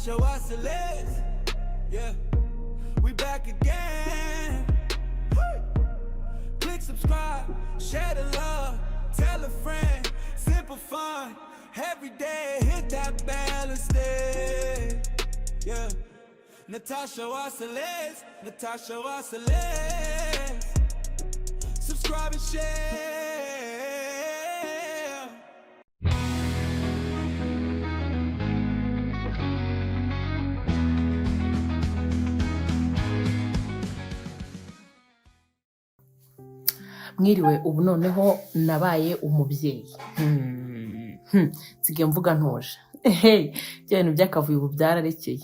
Natasha Waseles. Yeah, we back again. Woo! Click subscribe, share the love, tell a friend. Simple fun, every day. Hit that bell and stay. Yeah, Natasha Waseles, Natasha Waseles. Subscribe and share. Mwiriwe. Ubu noneho nabaye umubyeyi. Nsigaye mvuga ntuje. Ehe, bya bintu by'akavuyo ubu byararekeye.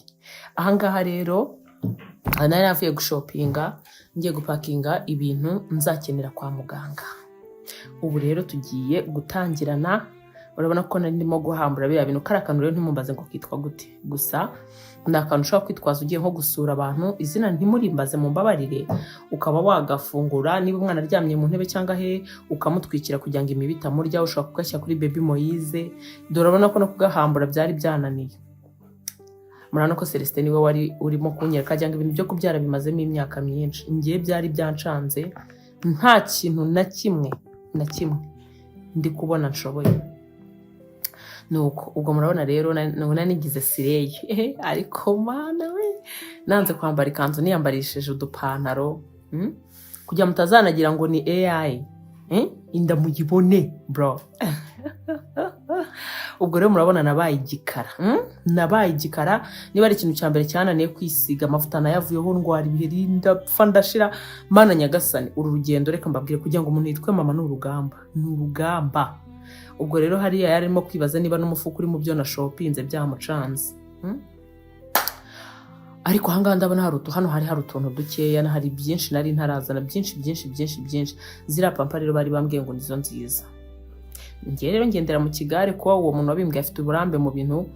Ahangaha rero nari navuye gushopinga, ngiye gupakinga ibintu nzakenera kwa muganga. Ubu rero tugiye gutangirana. Urabona ko nari ndimo guhambura biriya bintu. Kariya kantu rero ntimumbaze ngo kitwa gute, gusa ni akantu ushobora kwitwaza ugiye nko gusura abantu, izina ntimurimbaze, mumbabarire. Ukaba wagafungura niba umwana aryamye mu ntebe cyangwa he, ukamutwikira kugira ngo imibu itamurya. Ushobora kugashyira kuri baby Moyize. Dore urabona ko no kugahambura byari byananiye. Murabona ko Celestin niwe wari urimo kunyereka, cyangwa ibintu byo kubyara bimazemo imyaka myinshi. Ngewe byari byancanze, nta kintu na kimwe na kimwe ndi kubona nshoboye. Nuko ubwo murabona rero nari nigize slay. Ariko mana we, nanze kwambara ikanzu, niyambarishije udupantaro, Kugira mutazanagira ngo ni AI, eh? Inda muyibone bro. Ubwo rero murabona nabaye igikara, Nabaye igikara. Niba ari ikintu cya mbere cyananiye, kwisiga amavuta, nayavuyeho ndwara ibiheri, ndapfa, ndashira. Mana nyagasani, uru rugendo, reka mbabwire, kugira ngo umuntu yitwe mama ni urugamba, ni urugamba. Ubwo rero hariya yarimo kwibaza niba n'umufuka uri mu byo nashopinze byamucanze, Ariko ahangaha ndabona hari utu, hano hari utuntu dukeya, hari byinshi nari ntarazana, byinshi byinshi byinshi byinshi. Ziriya pampa rero bari bambwiye ngo nizo nziza. Ngewe rero ngendera mu kigare, kuba uwo muntu wabimbwiye afite uburambe mu bintu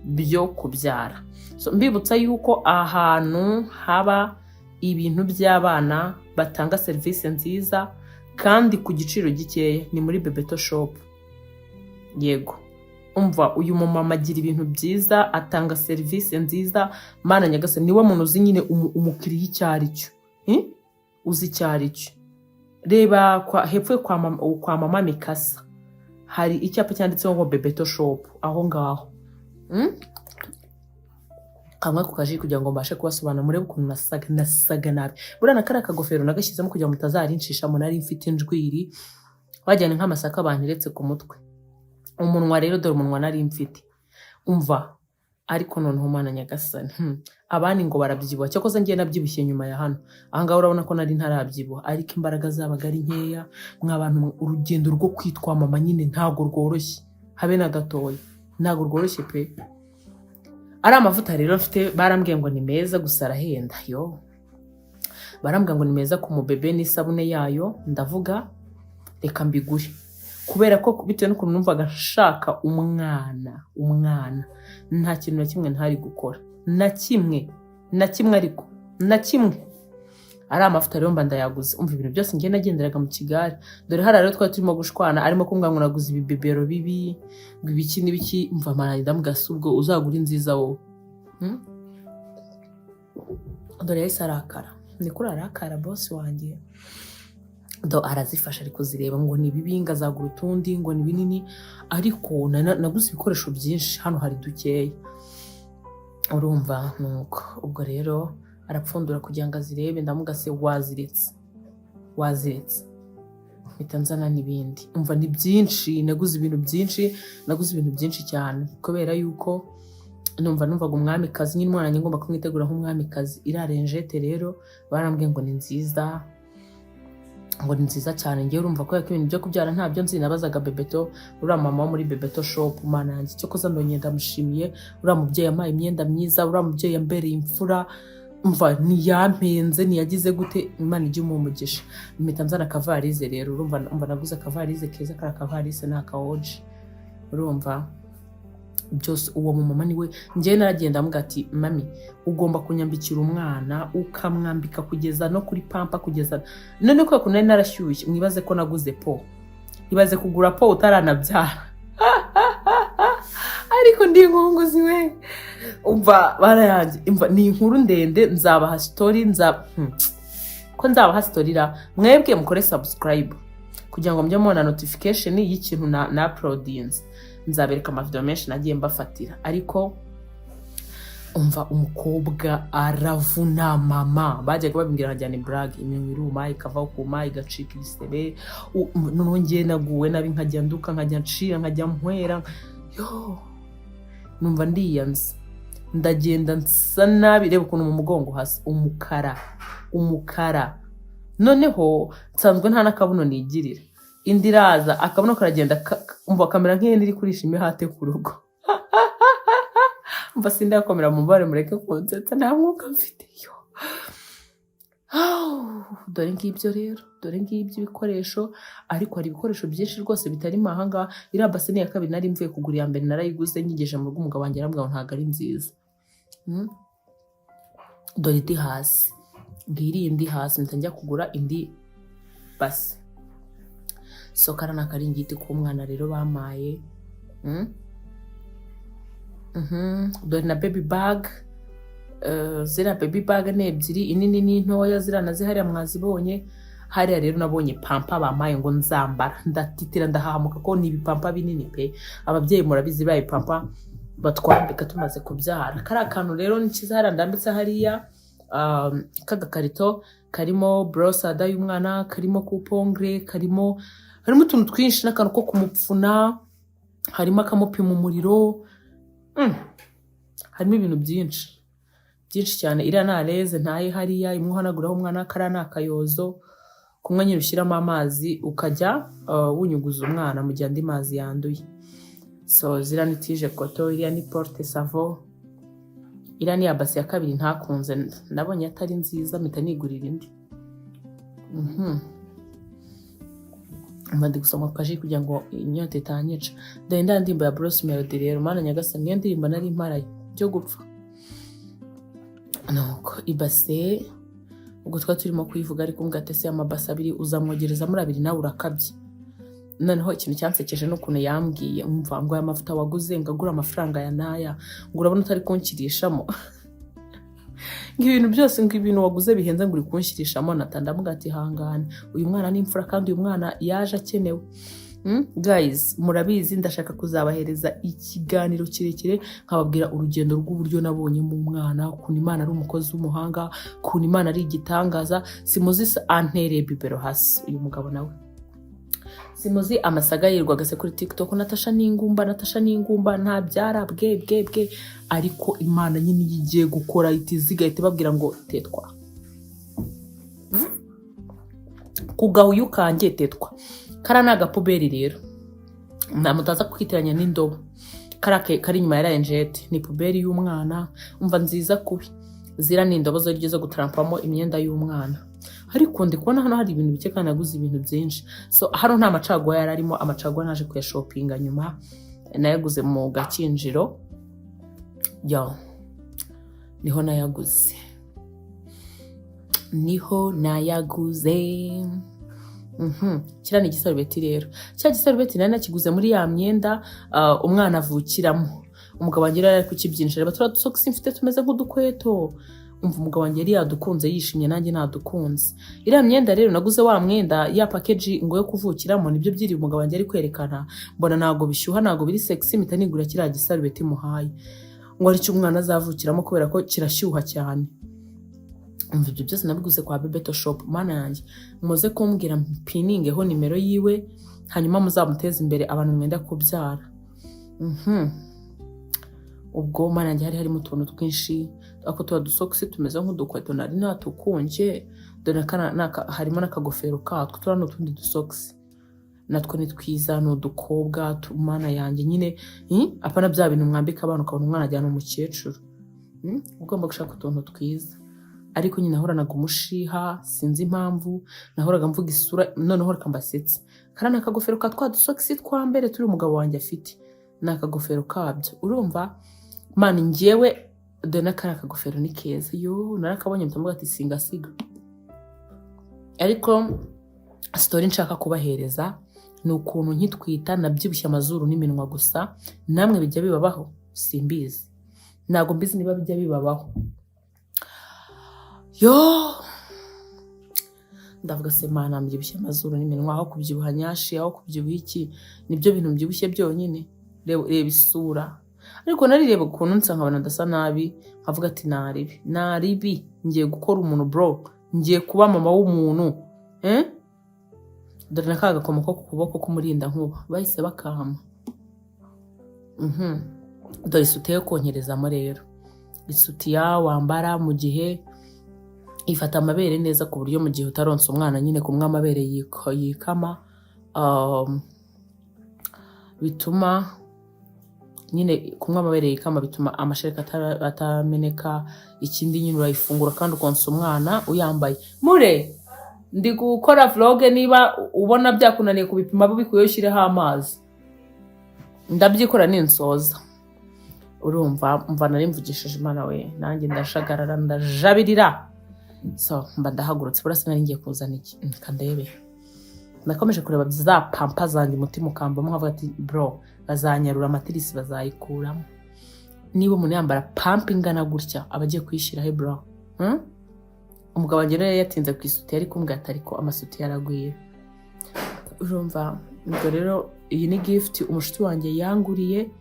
byo kubyara. So, mbibutsa yuko ahantu haba ibintu by'abana, batanga serivisi nziza kandi ku giciro gikeya, ni muri Bebeto Shop. Yego, umva, uyu mumama agira ibintu byiza, atanga serivisi nziza. Mana nyagasani, niwe muntu uzi nyine umukiriya icyo ari cyo. Eh? Uzi icyo ari cyo. Reba hepfo kwa mama Mikasa hari icyapa cyanditseho ngo Bebeto Shop, aho ngaho. Kamwe ku kaji kugira ngo mbashe kubasobanura, murebe ukuntu nasaga nabi. Buriya na kariya kagofero nagashyizemo kugira ngo mutazarinshishamo. Nari mfite injwiri wajyana nk'amasaka banteretse ku mutwe. Umunwa rero, dore umunwa nari mfite. Umva, ariko noneho Mana nyagasani, Abandi ngo barabyibuha, cyakoze ngiye nabyibushye nyuma ya hano. Ahangaha urabona ko nari ntarabyibuha, ariko imbaraga zabaga ari nkeya. Mwa bantu mwe, urugendo rwo kwitwa mama nyine ntabwo rworoshye habe na gatoya, ntabwo rworoshye pe. Ari amavuta rero mfite, barambwiye ngo ni meza, gusa arahenda yo. Barambwira ngo ni meza ku mubebe n'isabune yayo. Ndavuga reka mbigure, kubera ko bitewe n'ukuntu numvaga nshaka umwana, umwana, nta kintu na kimwe ntari gukora, na kimwe na kimwe, ariko na kimwe. Ari amavuta rero mba ndayaguze. Umva, ibintu byose ngiye nagenderaga mu kigare. Dore hariya rero twari turimo gushwana, arimo kumbwira ngo naguze ibibebero bibi, ngo ibiki n'ibiki. Mva mana, ndamubwira: "Si ubwo uzagura inziza wowe?" Dore yahise arakara, ni kuri arakara bosi wanjye. Do arazifasha, ari kuzireba ngo ni bibi, ngo azagura utundi, ngo ni binini. Ariko naguze ibikoresho byinshi, hano hari dukeya, urumva. Nuko ubwo rero arapfundura kugira ngo azirebe. Ndamugase: "Waziretse, waziretse." Mpita nzana n'ibindi. Umva, ni byinshi, naguze ibintu byinshi, naguze ibintu byinshi cyane, kubera yuko numvaga umwamikazi nyine, umwana wanjye ngomba kumwitegura nk'umwamikazi. Iriya lingette rero barambwiye ngo ni nziza, ngo ni nziza cyane. Ngewe urumva, kubera ko ibintu byo kubyara ntabyo nzi, nabazaga Bebeto, uriya mama wo muri Bebeto Shop. Mana yanjye, cyo koza ndongeye ndamushimiye. Uriya mubyeyi yampaye imyenda myiza, uriya mubyeyi yambereye imfura. Umva, ntiyampenze, ntiyagize gute. Imana ijye umuha umugisha. Mpita nzana akavalise rero. Urumva, umva, naguze akavalise keza. Kariya kavalise ni akawoji. Urumva byose uwo mumama niwe njyewe naragenda amuga ati: "Mami, ugomba kunyambikira umwana, ukamwambika kugeza no kuri pampa, kugeza none." Kubera ukuntu nari narashyushye, mwibaze ko naguze po. Ibaze kugura po utaranabyara. Ariko ndi inkunguzi we. Umva barayanjye, umva, ni inkuru ndende, nzabaha story, nza ko nzabaha story ra. Mwebwe mukore subscribe kugira ngo mujye mubona notification y'ikintu na uploadinze. Nzabereka amavideo menshi nagiye mbafatira. Ariko umva, umukobwa aravuna mama. Bajyaga babimbwira nkajyana iburage, iminwa iruma, ikavaho kuma, igacika ibisebe. Noneho ngewe naguwe nabi, nkajya nduka, nkajya ncira, nkajya nkwera yo, numva ndiyanze, ndagenda nsa nabi. Reba ukuntu mu mugongo hasa umukara, umukara. Noneho nsanzwe nta n'akabuno nigirira, indi iraza, akabuno karagenda, umva kamera nk'ihene iri kurisha imihate ku rugo. Umva, sindakomera mu mbare, mureke kunsetsa, nta mwuka mfite yo. Dore ngibyo rero, dore ngibyo ibikoresho. Ariko hari ibikoresho byinshi rwose bitarimo ahangaha. Iriya base ni iya kabiri nari mvuye kugura, iya mbere narayiguze nyigeje mu rugo, umugabo wanjye arambwira ngo ntabwo ari nziza. Dore indi hasi, ngiri indi hasi, mpita njya kugura indi base. So kariya ni akaringiti k'umwana rero bamaye. Dore na baby bag. Ziriya baby bag ni ebyiri, inini n'intoya. Ziriya nazo hariya mwazibonye. Hariya rero nabonye pampa bampaye ngo nzambara, ndatitira, ndahahamuka, ko ni ibipampa binini pe. Ababyeyi murabizi, baye pampa batwambika tumaze kubyara. Kariya kantu rero ni cyiza. Hariya ndambitse hariya k'agakarito karimo borosada y'umwana, karimo coupe-ongles, harimo utuntu twinshi n'akantu ko kumupfuna, harimo akamupima umuriro. Harimo ibintu byinshi byinshi cyane. Iriya ni areze ntaye hariya, imwe uhanaguraho umwana. Kariya ni akayozo kumwe nyine ushyiramo amazi, ukajya wunyuguza umwana mu gihe andi mazi yanduye. So ziriya ni tige coton, iriya ni porte savon, iriya ni ya base ya kabiri ntakunze, nabonye atari nziza, mpita nigurira indi. Mba ndi gusoma ku kaji kugira ngo inyota itanyica. Dore nda ndirimbo ya Bruce Melody rero, Mana nyagasani, niyo ndirimbo nari mparaye byo gupfa. Nuko ibase ubwo twari turimo kuyivuga, ariko mbwa ati: "Ese amabase abiri uzamwogereza muri abiri? Nawe urakabye." Noneho ikintu cyansekeje ni ukuntu yambwiye, umva, ngo aya mavuta waguze ngo agura amafaranga ya naya, ngo urabona utari kunshyirishamo, ngo ibintu byose, ngo ibintu waguze bihenze, ngo uri kunshyirishamo. Nata ndamuga ati: "Hangane, uyu mwana ni imfura, kandi uyu mwana yaje akenewe." Guys, murabizi, ndashaka kuzabahereza ikiganiro kirekire, nkababwira urugendo rw'uburyo nabonyemo umwana, ukuntu Imana ari umukozi w'umuhanga, ukuntu Imana ari igitangaza. Simuzi se antereye bibero hasi uyu mugabo nawe? Simuzi amasaga yirirwaga se kuri TikTok: "Natasha n'ingumba, Natasha n'ingumba, ntabyara bwe bwe bwe." Ariko Imana nyine iyo igiye gukora ihita izigahita ibabwira ngo tetwa ku gahuyu kanjye, tetwa. Kariya ni agapuberi rero, nta mutaza kukitiranya n'indobo. Kariya kari inyuma ya lingette ni poubelle y'umwana, umva, nziza kubi. Ziriya ni indobo zo zo gutarampamo imyenda y'umwana. Ariko ndi kubona hano hari ibintu bike kandi naguze ibintu byinshi. So hano nta macaguwa yari arimo, amacaguwa naje kuyashopinga nyuma, nayaguze mu Gakinjiro yo, niho nayaguze, niho nayaguze. Kiriya ni igisarubeti rero. Cya gisarubeti nari nakiguze muri ya myenda umwana avukiramo. Umugabo wanjye rero ari kukibyinisha. Reba turiya dusogisi mfite tumeze nk'udukweto. Umva, umugabo wanjye yari yadukunze, yishimye, nanjye nadukunze. Iriya myenda rero naguze, wa mwenda ya package ngo yo kuvukiramo, nibyo byiriye umugabo wanjye ari kwerekana. Mbona ntabwo bishyuha, ntabwo biri sexy, mpita nigura kiriya gisarubeti muhaye ngo aricyo umwana azavukiramo, kubera ko kirashyuha cyane. Umva, ibyo byose nabiguze kwa Bebeto Shop. Mana yanjye, muze kumbwira mpiningeho nimero yiwe, hanyuma muzamuteze imbere, abantu mwenda kubyara. Ubwo mana yanjye, hari harimo utuntu twinshi, ako tuba dusogisi tumeze nk'udukweto nari natukunje. Dore harimo n'akagofero katwo. Turiya ni utundi dusogisi, natwo ni twiza, ni udukobwa. Mana yanjye nyine, apana bya bintu mwambika abana ukabona umwana ajyana umukecuru. Ugomba gushaka utuntu twiza. Ariko nyine nahoranaga umushiha, sinzi impamvu nahoraga mvuga isura. Noneho reka mbasetse, kariya ni akagofero ka twa dusogisi twa mbere turi umugabo wanjye afite, ni akagofero kabyo. Urumva mani, njyewe dore na kariya kagofero ni keza yo, narakabonye mpita mvuga ati singasiga. Ariko story nshaka kubahereza Ni ukuntu nkitwita nabyibushye amazuru n'iminwa gusa. Namwe bijya bibabaho? Simbizi, ntabwo mbizi niba bijya bibabaho. Yo, ndavuga se Mana, mbyibushye amazuru n'iminwa, aho kubyibuha nyashi, aho kubyibuha iki, nibyo bintu mbyibushye byonyine. Reba, reba isura. Ariko narireba ukuntu nsa, nkabona ndasa nabi, nkavuga ati naribi, naribi, ngiye gukora umuntu, bro, ngiye kuba mama w'umuntu, eh? Dore na ka gakomo ko ku kuboko k'umurindankuba bahise bakampa. Dore isutiye yo konkerezamo rero, isutiya wambara mu gihe ifata amabere neza, ku buryo mu gihe utaronsa umwana nyine kumwe amabere yikama, bituma nyine kumwe amabere yikama bituma amashereka atameneka. Ikindi nyine urayifungura kandi ukonsa umwana uyambaye. Mure ndi gukora vlog, niba ubona byakunaniye kubipima bubikuyeho ushyireho amazi, ndabyikora ninsoza. Urumva, mva nari mvugishije Imana we, nanjye ndashagarara, ndajabirira. So mba ndahagurutse. Burasa nari ngiye kuzana iki? Reka ndebe. Nakomeje kureba za pampa zanjye, umutima ukambamo, nkavuga ati bro, bazanyarura amatirisi, bazayikuramo. Niba umuntu yambara pampa ingana gutya, aba agiye kuyishyiraho, bro, Umugabo wanjye rero yari yatinze ku isutiye, ariko kumbwira ati ariko amasutiye aragwira. Urumva, ubwo rero iyi ni gift umushuti wanjye yanguriye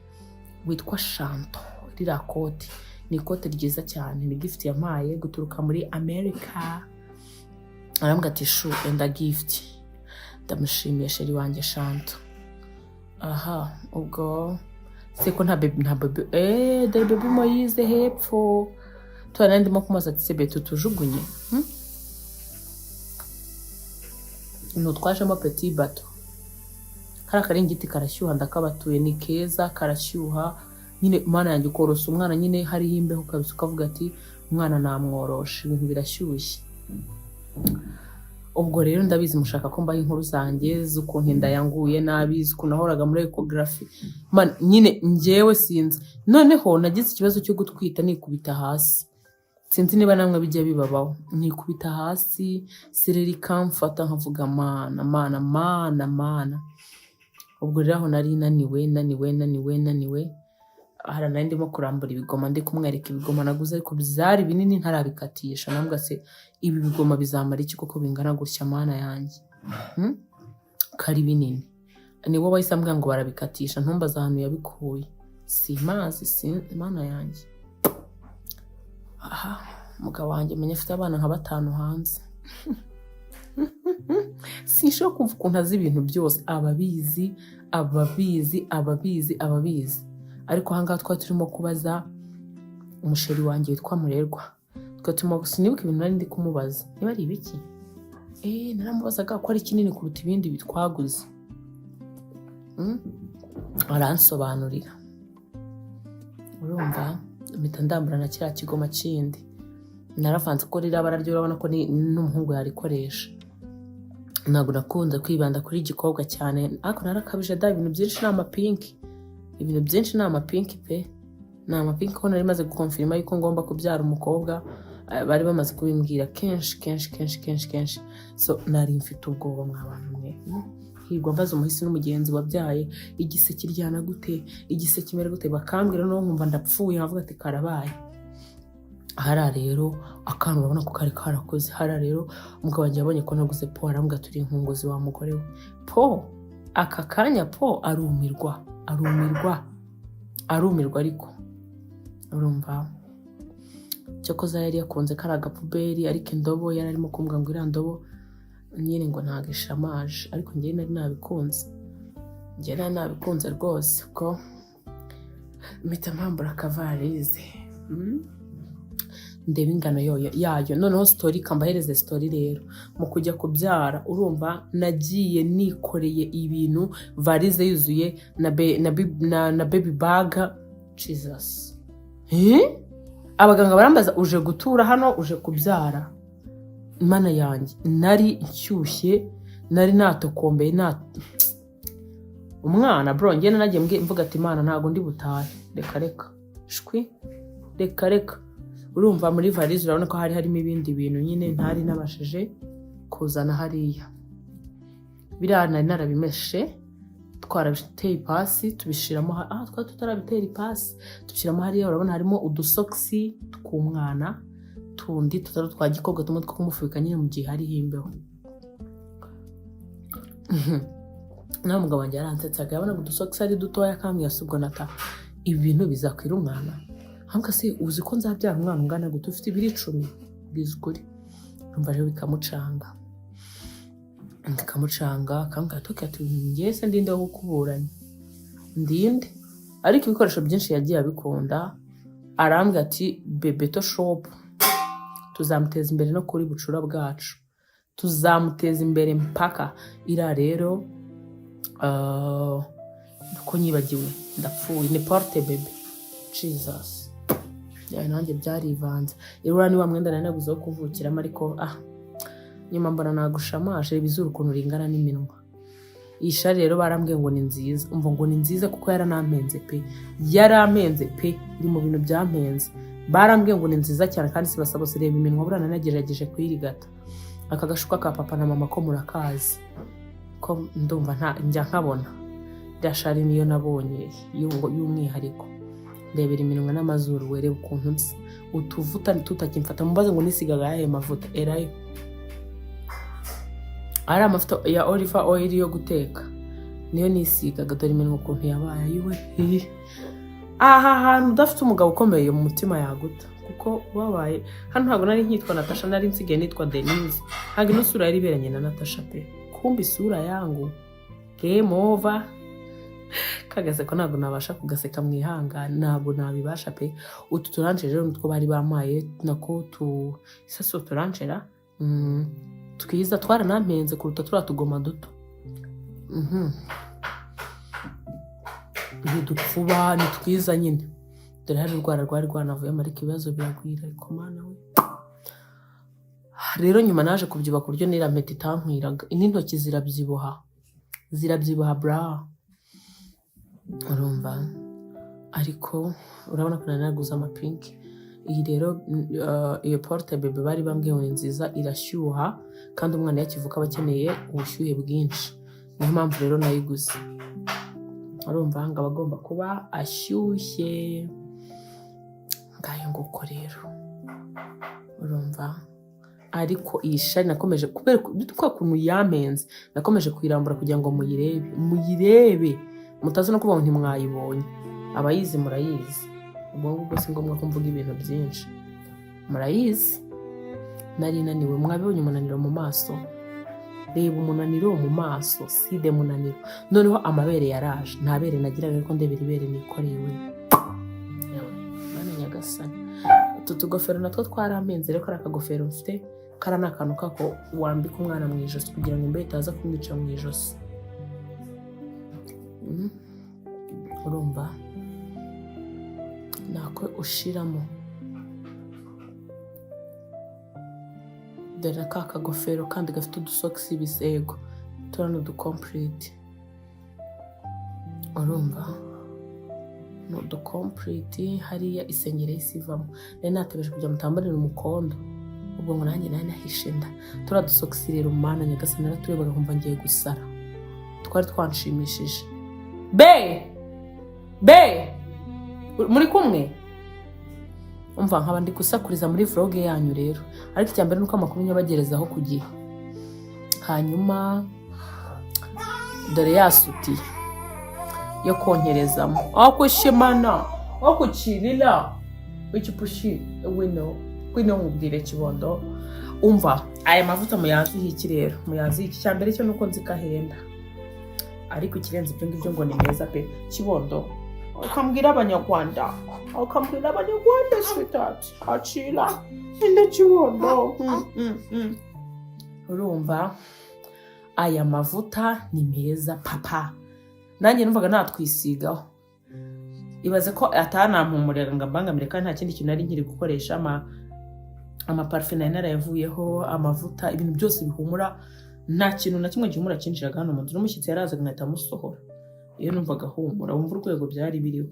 witwa Shanto. Ririya kote ni ikote ryiza cyane, ni gift yampaye guturuka muri Amerika. Arambwira ati chou, enda gift. Ndamushimiye chéri wanjye Shanto. Aha ubwo se ko nta baby, nta baby, dore baby Moyize hepfo. Tuba ndimo kumubaza ati sebe tutujugunye, Nutwajemo petit bato, kariya karingiti karashyuha, ndakabatuye, ni keza, karashyuha nyine. Mana yanjye, ukorosa umwana nyine hariho imbeho kabisa, ukavuga ati umwana namworosha, ibintu birashyushye. Ubwo rero ndabizi mushaka ko mbaha inkuru zanjye z'ukuntu inda yanguye nabi, z'ukuntu nahoraga muri échographie. Man, nyine njyewe sinzi. Noneho nagize ikibazo cyo gutwita nikubita hasi. Sinzi niba namwe bijya bibabaho. Nikubita hasi, sereri ikamfata, nkavuga Mana, Mana, Mana, Mana. Ubwo rero aho nari naniwe, naniwe, naniwe, naniwe. Hari nari ndimo kurambura ibigoma, ndi kumwereka ibigoma naguze, ariko byari binini ntarabikatisha. Nambwa se ibi bigoma bizamara iki koko bingana gutya, Mana yanjye, Kari binini. Nibo bahise ambwira ngo barabikatisha. Ntumbaze ahantu yabikuye, simazi, si Mana yanjye. Aha umugabo wanjye menya afite abana nka batanu hanze. Sinshobora kumva ukuntu azi ibintu byose, ababizi, ababizi, ababizi, ababizi. Ariko ahangaha twari turimo kubaza umuchéri wanjye witwa Murerwa, twari turimo, sinibuka ibintu nari ndi kumubaza niba ari ibiki. Naramubazaga ko ari kinini kuruta ibindi bitwaguze. Aransobanurira. Urumva, mpita ndambura na kiriya kigoma kindi naravanze, ko ririya bara ryo urabona ko n'umuhungu yarikoresha. Ntabwo nakunze kwibanda kuri igikobwa cyane, ariko narakabije da. Ibintu byinshi ni amapink, ibintu byinshi ni amapink pe, ni amapink, ko nari maze guconfirma yuko ngomba kubyara umukobwa. Bari bamaze kubimbwira kenshi, kenshi, kenshi, kenshi, kenshi. So nari mfite ubwoba, mwa bantu mwe. Hirwa mbaza umuhisi n'umugenzi wabyaye, igise kiryana gute, igise kimera gute, bakambwira, noneho nkumva ndapfuye, nkavuga ati karabaye. Hariya rero akantu urabona ko kari karakoze. Hariya rero umugabo wanjye yabonye ko naguze po, arambwira turi inkunguzi wa mugore we. Po aka kanya po arumirwa, arumirwa, arumirwa. Ariko urumva, cyokoza yari yakunze kari agapuberi, ariko indobo yari arimo kumbwira ngo iriya ndobo nyine ngo ntabwo ishamaje, ariko njyewe nari nabikunze, njyewe nari nabikunze rwose ko mpita mpambura akavarize. Ndeba ingano yayo. Noneho story, kambahereze story rero. Mu kujya kubyara, urumva, nagiye nikoreye ibintu, varize yuzuye na baby bag. Jesus, eh? Abaganga barambaza uje gutura hano, uje kubyara? Mana yanjye, nari nshyushye, nari natokombeye na umwana, bro. Njye nagiye mvuga ati Imana, ntabwo ndi butahe, reka reka, shwi, reka reka. Urumva, muri varize urabona ko hari harimo ibindi bintu nyine ntari nabashije kuzana hariya. Biriya nari narabimeshe, twarabiteye ipasi, tubishiramo twari tutarabitera ipasi, tubishyiramo hariya. Urabona harimo udusogisi tw'umwana tundi tutari utwa gikobwa, tumwe two kumufubika nyine mu gihe hariho imbeho. Nawe umugabo wanjye yaransetsaga, yabonaga udusogisi ari dutoya akambwira: "Si ubwo Nata, ibi bintu bizakwira umwana?" Ahubwo se uzi ko nzabyara umwana ungana gute, ufite ibiro 10? Bwiza ukuri. Urumva rero bikamucanga, akambwira ati: "Njye se ndinde wo kukuburanya, ndinde?" Ariko ibikoresho byinshi yagiye abikunda. Arambwira ati: "Bebeto Shop tuzamuteza imbere, no kuri bucura bwacu tuzamuteza imbere mpaka." Iriya rero, ko nyibagiwe, ndapfuye, ni porte bébé. Jesus, ya nanjye byarivanze. Iriya ni wa mwenda nari naguze wo kuvukiramo, ariko nyuma mbona nagushamaje. Reba izuru ukuntu ringana n'iminwa. Iyi shari rero barambwiye ngo ni nziza. Umva, ngo ni nziza kuko yaranampenze pe, yarampenze pe, iri mu bintu byampenze. Barambwiye ngo ni nziza cyane kandi si basa bose. Reba iminwa, buriya nanagerageje kuyirigata. Aka gashuka ka papa na mama ko murakazi, ko ndumva nta njya nkabona. Iriya shari niyo nabonye y'umwihariko. Ndebera iminwa n'amazuru, werebe ukuntu nsa. Utuvuta tutakimfata. Mubaze ngo nisigaga ayahe mavuta? Erayo ari amavuta ya olive oil yo guteka, niyo nisigaga. Dore iminwa ukuntu yabaye. Ayiwe, aha hantu udafite umugabo ukomeye mu mutima yaguta, kuko wabaye hano. Ntabwo nari nkitwa Natasha, nari nsigaye nitwa Denise. Ntabwo ino sura yari iberanye na Natasha pe. Kumbe isura yangu, game over. Kagaseko ntabwo nabasha kugaseka, mwihangane, ntabwo nabibasha pe. Utu turanje rero nitwo bari bampaye, nako tu ese uturanjera twiza, twaranampenze kuruta turiya tugoma duto. Ntidupfuba, ni twiza nyine. Dore hari urwara rwari rwanavuyemo, ariko ibibazo biragwira. Ariko Mana we, rero nyuma naje kubyibuha ku buryo n'iriya mpeta itankwiraga, n'intoki zirabyibuha, zirabyibuha bra. Urumva, ariko urabona ko nari naguze amapinki. Iyi rero, iyo porte bébé bari bambwiye ngo ni nziza, irashyuha, kandi umwana iyo akivuka aba akeneye ubushyuhe bwinshi, niyo mpamvu rero nayiguze. Urumva ngo aba agomba kuba ashyushye. Ngayo nguko rero. Urumva, ariko iyi shari nakomeje, kubera kwa kuntu yamenze, nakomeje kuyirambura kugira ngo muyirebe, muyirebe, mutazi no kuvuga ngo ntimwayibonye. Abayizi murayizi, ubwo ngubwo si ngombwa ko mvuga ibintu byinshi, murayizi. Nari naniwe, mwabibonye umunaniro mu maso. Reba umunaniro mu maso, side munaniro. Noneho amabere yaraje, nta bere nagiraga, ariko ndebera ibere nikoreye we. Yewe, Mana nyagasani. Utu tugofero natwo twaramenze rero. Kariya kagofero mfite, kariya ni akantu kako wambika umwana mu ijosi kugira ngo imbeho itaza kumwica mu ijosi. Urumva nako ushiramo. Dore ka kagofero kandi gafite udusogisi, ibisego turiya ni udukompuriti. Urumva ni udukompuriti. Hariya isengeri yahise ivamo, nari natebeje kugira ngo mutambarire umukondo. Ubwo ngo nanjye nari nahishe inda. Turiya dusogisi rero, Mana nyagasani, naraturebaga nkumva ngiye gusara, twari twanshimishije. Be be muri kumwe, umva nkaba ndi gusakuriza muri vlog yanyu rero, ariko icya mbere ni uko amakuru nyabagerezaho ku gihe. Hanyuma dore ya sutiye yo konkerezamo akushimana akucirira ikipushi. Wino wino nkubwire kibondo. Umva, aya mavuta muyaziho iki rero? Muyaziho iki? Cya mbere cyo nuko nzi ko ahenda, ariko ikirenze ibyo ngibyo ngo ni meza pe. Kibondo, ukambwira Abanyarwanda, ukambwira Abanyarwanda, sweetheart, acira inde kibondo. Urumva aya mavuta ni meza papa, nanjye numvaga natwisigaho. Ibaze ko atanampumuriraga ngo ambangamire, kandi nta kindi kintu nari nkiri gukoresha. Amaparufe nari narayavuyeho, amavuta, ibintu byose bihumura, nta kintu na kimwe gihumura cyinjiraga hano mu nzu. N'umushyitsi yarazaga nkahita amusohora iyo numvaga ahumura. Wumva urwego byari biriho.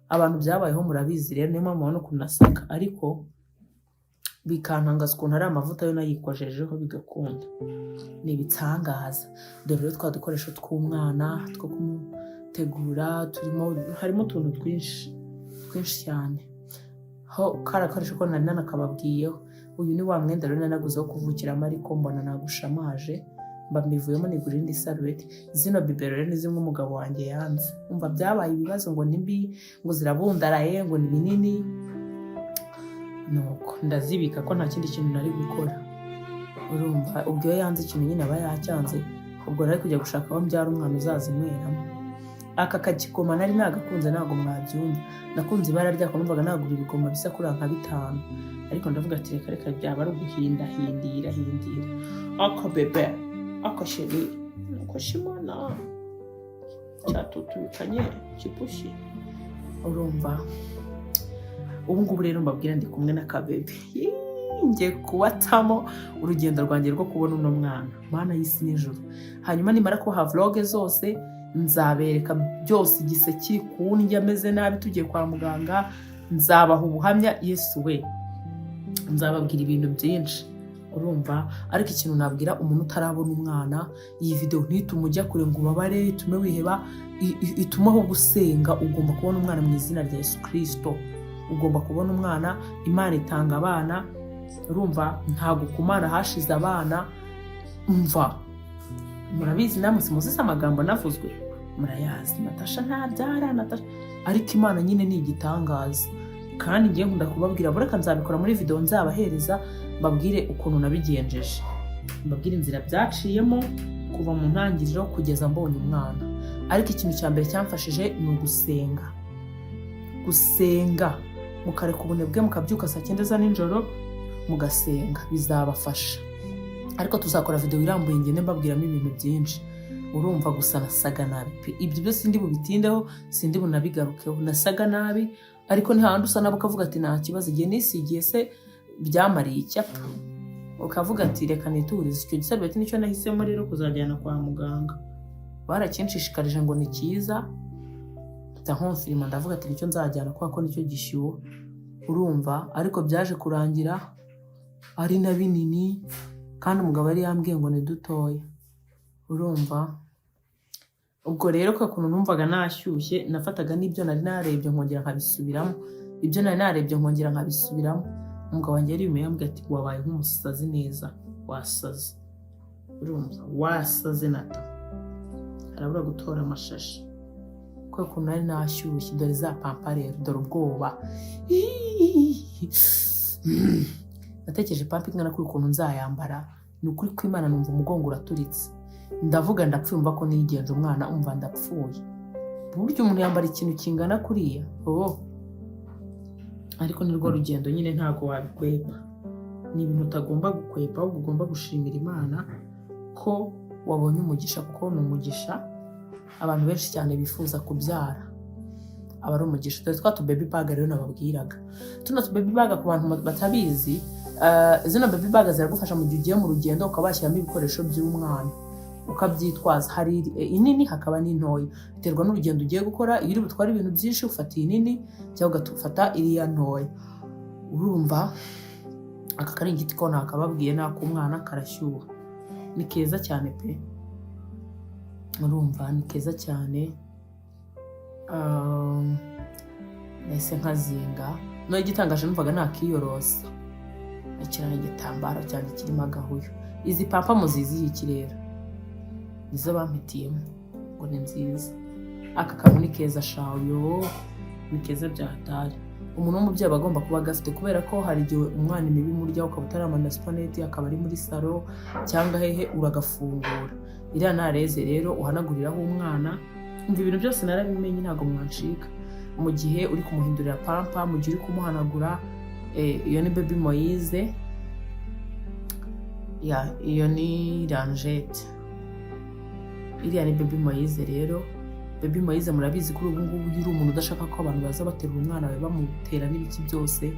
Abantu byabayeho murabizi rero, niyo mpamvu mubona ukuntu nasaga. Ariko Bikantangaza ukuntu ari amavuta yo nayikojejeho bigakunda, ni ibitangaza. Dore rero twa dukoresho tw'umwana two kumutegura turimo, harimo utuntu twinshi twinshi cyane. Ho kari agakoresho ko nari nanakababwiyeho. Uyu ni wa mwenda rero nanaguze wo kuvukiramo, ariko mbona nagushamaje, mba mbivuyemo, nigura indi sarubeti. Zino bibero rero ni zimwe umugabo wanjye yanze. Umva, byabaye ibibazo, ngo ni mbi, ngo zirabundaraye, ngo ni binini. Nuko ndazibika ko nta kindi kintu nari gukora. Urumva, ubwo iyo yanze ikintu nyine aba yacyanze. Ubwo nari kujya gushaka aho mbyara umwana uzazinyweramo. Aka kagikoma nari nagakunze, ntabwo mwabyumva. Nakunze ibara ryako, numvaga nagura ibigoma bisa kuriya nka bitanu, ariko ndavuga ati: "Reka reka, byaba ari uguhindahindira hindira." Aka bebe, aka chéri, ako shimana cyatutubikanye kipushi. Urumva, ubu ngubu rero mbabwira ndi kumwe n'akabebe. Yee, ngiye kubatamo urugendo rwanjye rwo kubona uno mwana, Mana y'isi n'ijuru. Hanyuma nimara kubaha vlog zose, nzabereka byose, igise kiri kundya, ameze nabi, tugiye kwa muganga, nzabaha ubuhamya. Yesu we, nzababwira ibintu byinshi. Urumva, ariko ikintu nabwira umuntu utarabona umwana, iyi video ntitume ujya kure ngo ubabare, itume wiheba, itume aho gusenga. Ugomba kubona umwana mu izina rya Yesu Kirisito. Ugomba kubona umwana. Imana itanga abana. Urumva, ntabwo ku Mana hashize abana. Mva, murabizi namwe, simuzi amagambo navuzwe, murayazi: "Natasha ntabyara, Natasha." Ariko Imana nyine ni igitangaza. Kandi ngiye nkunda kubabwira, bureka nzabikora muri video nzabahereza, mbabwire ukuntu nabigenjeje, mbabwire inzira byaciyemo kuva mu ntangiriro kugeza mbonye umwana. Ariko ikintu cya mbere cyamfashije ni ugusenga, gusenga mukareka ubunebwe, mukabyuka saa 9 za nijoro mugasenga, bizabafasha. Ariko tuzakora video irambuye, ngende mbabwiramo ibintu byinshi. Urumva, gusa nasaga nabi pe. Ibyo byose sindi bubitindeho, sindi bunabigarukeho. Nasaga nabi, ariko ni hahandi usa nabi ukavuga ati: "Nta kibazo, igihe nisigiye se byamariye icyapa?" Ukavuga ati: "Reka niturize." Icyo gisarubeti nicyo nahisemo rero kuzajyana kwa muganga. Barakinshishikarije ngo ni cyiza, mpita nkonfirima, ndavuga ati: "Nicyo nzajyana kubera ko nicyo gishyuha." Urumva, ariko byaje kurangira ari na binini, kandi umugabo yari yambwiye ngo ni dutoya. Urumva, ubwo rero kwa kuntu numvaga nashyushye, nafataga n'ibyo nari narebye nkongera nkabisubiramo, ibyo nari narebye nkongera nkabisubiramo. Umugabo wanjye yari yumiwe, yambwiye ati: "Wabaye nk'umusazi neza, wasaze." Urumva, wasaze nata arabura gutora amashashi kubera ukuntu nari nashyushye. Dore za pampa rero, dore ubwoba. Natekereje pampa ingana kuri ukuntu nzayambara. Ni ukuri kw'Imana, numva umugongo uraturitse, ndavuga: "Ndapfuye." Umva ko nigenje umwana, umva, ndapfuye. Burya umuntu yambara ikintu kingana kuriya? Oh, ariko ni rwo rugendo nyine, ntabwo wabikwepa. Ni ibintu utagomba gukwepa, ahubwo ugomba gushimira Imana ko wabonye umugisha, kuko ni umugisha. Abantu benshi cyane bifuza kubyara, aba ari umugisha. Dore twa tu baby bag rero nababwiraga, tuno tu baby bag, ku bantu batabizi, zino baby bag ziragufasha mu gihe ugiye mu rugendo, ukaba washyiramo ibikoresho by'umwana ukabyitwaza. Hari inini, hakaba n'intoya, biterwa n'urugendo ugiye gukora. Iyo uri butware ibintu byinshi, ufata iyi nini cyangwa ugafata iriya ntoya. Urumva, aka karingiti ko nakababwiye, ni ak'umwana, karashyuha, ni keza cyane pe. Urumva, ni keza cyane. Nahise nkazinga. No igitangaje, numvaga nakiyorosa nakirana igitambaro cyanjye kirimo agahuyo. Izi pampa muziziye iki rero? Nizo bampitiyemo ngo ni nziza. Aka kantu ni keza shayo, ni keza bya hatari. Umuntu w'umubyeyi aba agomba kuba agafite, kubera ko hari igihe umwana imibu imurya, ukaba utaramana supaneti, akaba ari muri salo cyangwa hehe, uragafungura. Iriya nareze rero uhanaguriraho umwana. Umva, ibintu byose narabimenye, ntabwo mwancika. Mu gihe uri kumuhindurira pampa, mu gihe uri kumuhanagura, iyo ni Baby Moise ya, iyo ni lingette, iriya ni Baby Moise. Rero Baby Moise, murabizi, kuri ubu ngubu iyo uri umuntu udashaka ko abantu baza baterura umwana wawe, bamutera n'ibiki byose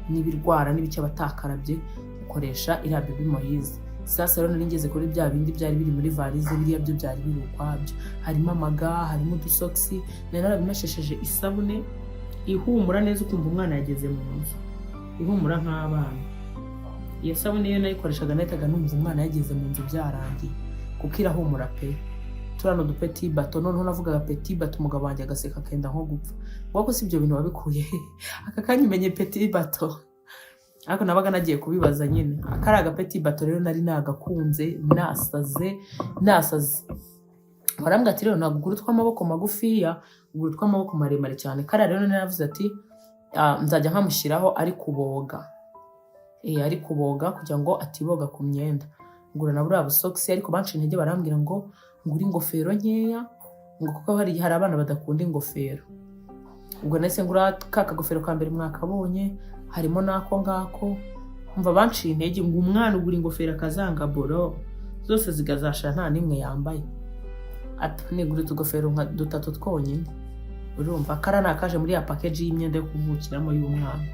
n'ibirwara n'ibiki abatakarabye, ukoresha iriya Baby Moise. Sasa rero nari ngeze kuri bya bindi byari biri muri varize. Biriya byo byari biri ukwabyo, harimo amaga, harimo udusogisi. Nari narabimeshesheje isabune ihumura neza, ukumva umwana yageze mu nzu ihumura nk'abana. Iyo sabune iyo nayikoreshaga nahitaga numva umwana yageze mu nzu byarangiye, kuko irahumura pe. Turiya udupetit bateau, noneho navugaga petit bateau, umugabo wanjye agaseka akenda nko gupfa, ngo ko si ibyo bintu wabikuye he? Aka kanya umenye petit bateau? Ariko nabaga nagiye kubibaza nyine. Kari agapetit bateau rero nari nagakunze, nasaze nasaze. Barambwira ati: "Rero ntabwo ugura utw'amaboko magufiya, ugura utw'amaboko maremare cyane." Kariya rero naravuze ati: "Ah, nzajya nkamushyiraho ari kuboga, ari kuboga kugira ngo atiboga ku myenda." Ngura na buriya busogisi, ariko banciye intege, barambwira ngo ngure ingofero nkeya, ngo kuko hari abana badakunda ingofero. Ubwo nahise ngura ka kagofero ka mbere mwakabonye, harimo n'ako ngako. Umva, banciye intege ngo umwana ugura ingofero akazanga, boro zose zigazashira nta n'imwe yambaye. Ati nigura utugofero nka dutatu twonyine. Urumva kara ni akaje muri ya package y'imyenda yo kuvukiramo y'umwana.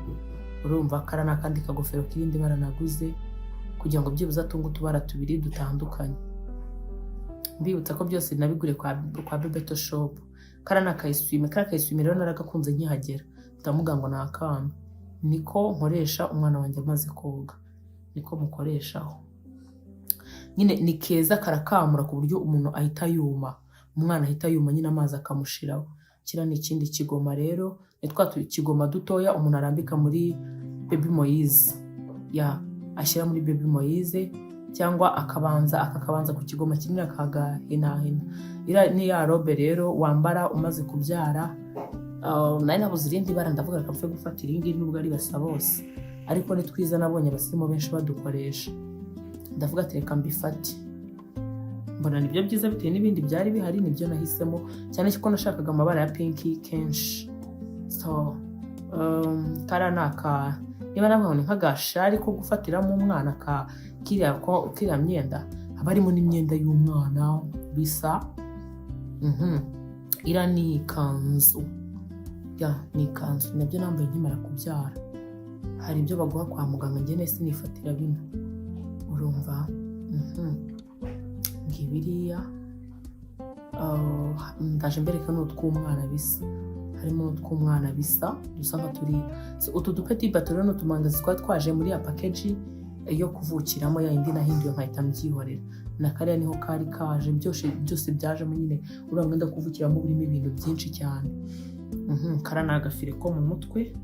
Urumva kara ni akandi kagofero k'irindi bara naguze kugira ngo byibuze atunge utubara tubiri dutandukanye. Mbibutsa ko byose nabiguriye kwa Bebeto Shop. Kara ni akayiswime. Kara kayiswime rero naragakunze nkihagera, ndamuga ngo ni akana niko nkoresha umwana wanjye amaze koga, niko mukoreshaho nyine. Ni keza, karakamura ku buryo umuntu ahita yuma, umwana ahita yuma nyine, amazi akamushiraho. Kiriya ni ikindi kigoma rero, ni twa kigoma dutoya umuntu arambika muri Baby Moise, ya ashyira muri Baby Moise, cyangwa akabanza akakabanza ku kigoma kinini akagahenahena. Iriya ni ya robe rero wambara umaze kubyara. Nari nabuze irindi bara, ndavuga reka mpfe gufata iri ngiri nubwo ari basa bose, ariko ni twiza, nabonye abasirimu benshi badukoresha. Ndavuga ati reka mbifate, mbona nibyo byiza bitewe n'ibindi byari bihari, nibyo nahisemo, cyane ko nashakaga amabara ya pink kenshi. So kariya ni aka, niba navuga ngo ni nk'agashari ko gufatiramo umwana ka kiriya myenda, haba harimo n'imyenda y'umwana bisa. Iriya ni ikanzu, ya ni ikanzu nabyo nambaye nkimara kubyara. Hari ibyo baguha kwa muganga, njye nahise nifatira bino. Urumva, ngibiriya. Ndaje mbereka n'utw'umwana bisa, harimo n'utw'umwana bisa, dusa nka turiya. So, utu dupetit bateau rero ni utumandazi twari twaje muri ya package yo kuvukiramo, ya yindi nahinduye nkahita mbyihorera. Na kariya niho kari kaje, byose byose byajemo nyine. Uriya mwenda wo kuvukiramo urimo ibintu byinshi cyane. Kariya ni agafire ko mu mutwe.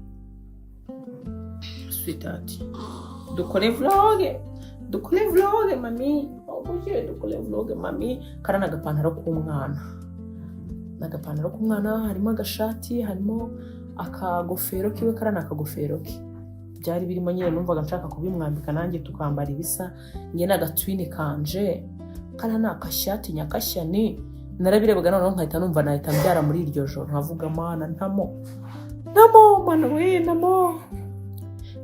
Sweetheart, dukore vlog, dukore vlog mami, oye, dukore vlog mami. Kariya ni agapantaro k'umwana, ni agapantaro k'umwana, harimo agashati, harimo akagofero kiwe. Kariya ni akagofero ke. Byari birimo nyine, numvaga nshaka kubimwambika nanjye tukambara ibisa, njye n'agatwini kanje. Kariya ni akashati nyakashyani. Narabirebaga noneho nkahita numva nahita mbyara muri iryo joro, nkavuga: "Mana, ntamo, ntamo, mana we, ntamo."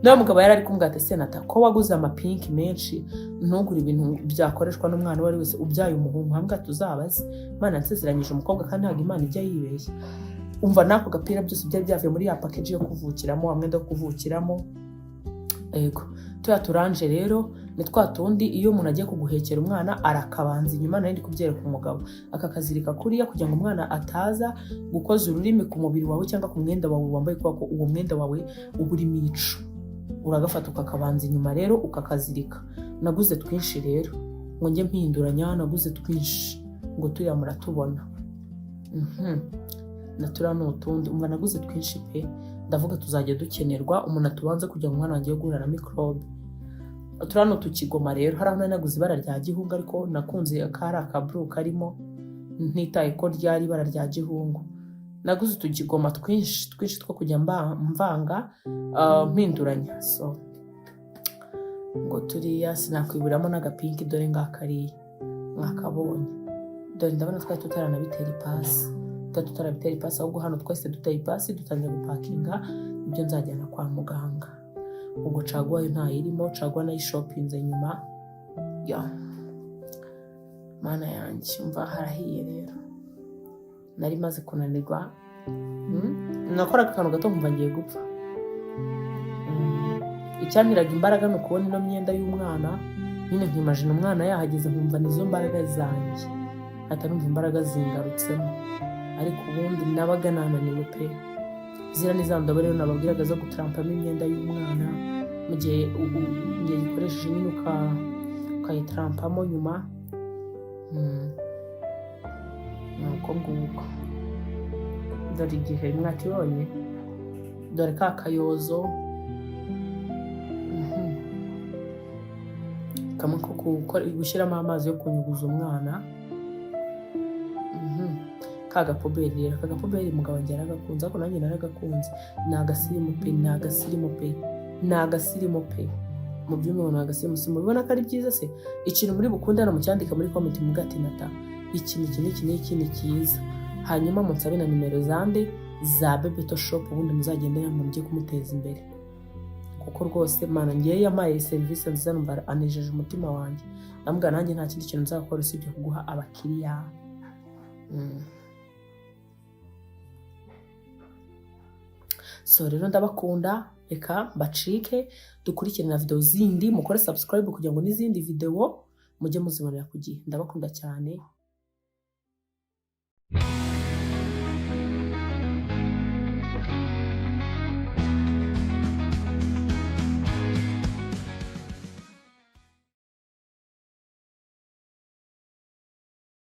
Niba mugabo yari ari kumbwira ati: "Senata, ko waguze amapink menshi, ntugure ibintu byakoreshwa n'umwana uwo ari wese ubyaye umuhungu?" Hambwa tuzabaze Imana yansezeranyije umukobwa, kandi ntabwo Imana ijya yibeshya. Umva, n'ako gapira byose byari byavuye muri ya package yo kuvukiramo, wa mwenda wo kuvukiramo. Yego, turiya turanje rero ni twa tundi iyo umuntu agiye kuguhekera umwana arakabanza inyuma. Nari ndi kubyereka umugabo, akakazirika kuriya kugira ngo umwana ataza gukoza ururimi ku mubiri wawe cyangwa ku mwenda wawe wambaye, kubera ko uwo mwenda wawe uba urimo icu. Uragafata ukakabanza inyuma rero ukakazirika. Naguze twinshi rero ngo njye mpinduranya, naguze twinshi ngo turiya muratubona. Na turiya ni utundi. Umva, naguze twinshi pe, ndavuga tuzajya dukenerwa, umuntu atubanze kugira ngo umwana wanjye guhura na mikorobe. Turiya ni utukigoma rero. Hari aho nari naguze ibara rya gihungu, ariko nakunze kari akaburu karimo, ntitaye ko ryari ibara rya gihungu. Naguze utugigoma twinshi twinshi two kujya mvanga, mpinduranya. So ngo turiya sinakwiburamo n'agapink. Dore ngakariya mwakabonye. Dore ndabona twari tutaranabitera ipasi, twari tutarabitera ipasi. Ahubwo hano twese duteye ipasi, dutangira gupakinga ibyo nzajyana kwa muganga. Ubwo caguwa yo ntayirimo, caguwa nayishopinze nyuma. Ya mana yanjye, umva harahiye rero. Nari maze kunanirwa. Nakoraga akantu gato nkumva ngiye gupfa. Icyanteraga imbaraga ni ukubona ino myenda y'umwana nyine, nkimajina umwana yahageze, nkumva nizo mbaraga zanjye, nkahita numva imbaraga zingarutsemo, ariko ubundi nabaga nananiwe pe. Ziriya ni za ndobo rero nababwiraga zo gutarampamo imyenda y'umwana. Mu gihe yayikoresheje nyine, ukayitarampamo nyuma. Ni uko nguko. Dore igihe mwakibonye, dore ka kayozo. Kamwe ko gushyiramo amazi yo kunyuguza umwana. Ka gapuberi rero, aka gapuberi umugabo wanjye yaragakunze, ariko nanjye naragakunze. Ni agasirimu pe, ni agasirimu pe, ni agasirimu pe. Mu byumweru ni agasirimu. Si mubibona ko ari byiza se? Ikintu muri bukunde hano mucyandika muri comment, muvuga ati: "Nata, iki ni iki n'iki n'iki ni cyiza." Hanyuma munsabe na nimero zande za Bebeto Shop, ubundi muzagende namwe mujye kumuteza imbere, kuko rwose mana ngewe yampaye serivisi nziza, numva anejeje umutima wanjye. Ndamubwira nanjye nta kindi kintu nzakora usibye kuguha abakiriya. So rero ndabakunda, reka mbacike, dukurikire na video zindi. Mukore subscribe kugira ngo n'izindi video mujye muzibonera ku gihe. Ndabakunda cyane.